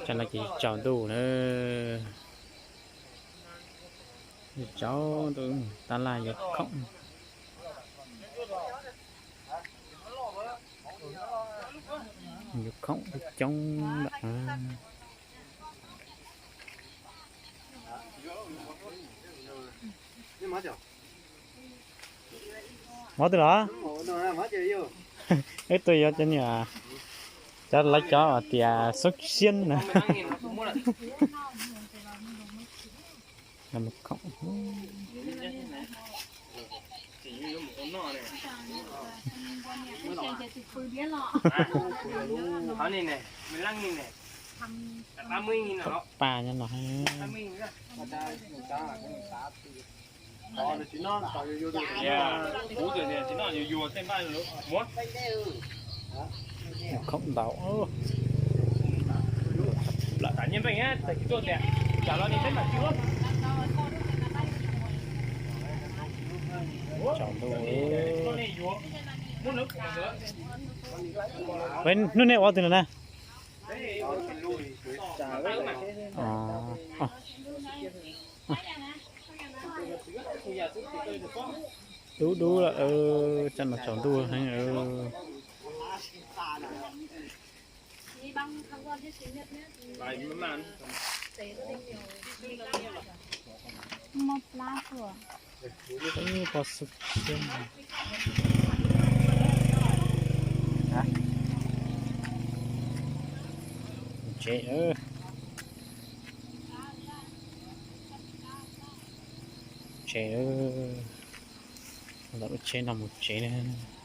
Tsam no ces tsaus ntuj na, tsaus ntuj, tab laj yuav khoom, yuav khoom coob lawm. Mov twg los? Wb tuaj yuav cov niam, cov lawv cov tias xoob siab na. Khoom pa nyob no. Khoom ntau. Tsaus ntuj. Hnub nej ua twg no na? Dub dub lawm, tsam no tsaus ntuj heev. Pov xub siab. Tsev, tsev, los lub tsheb no mus tsev na.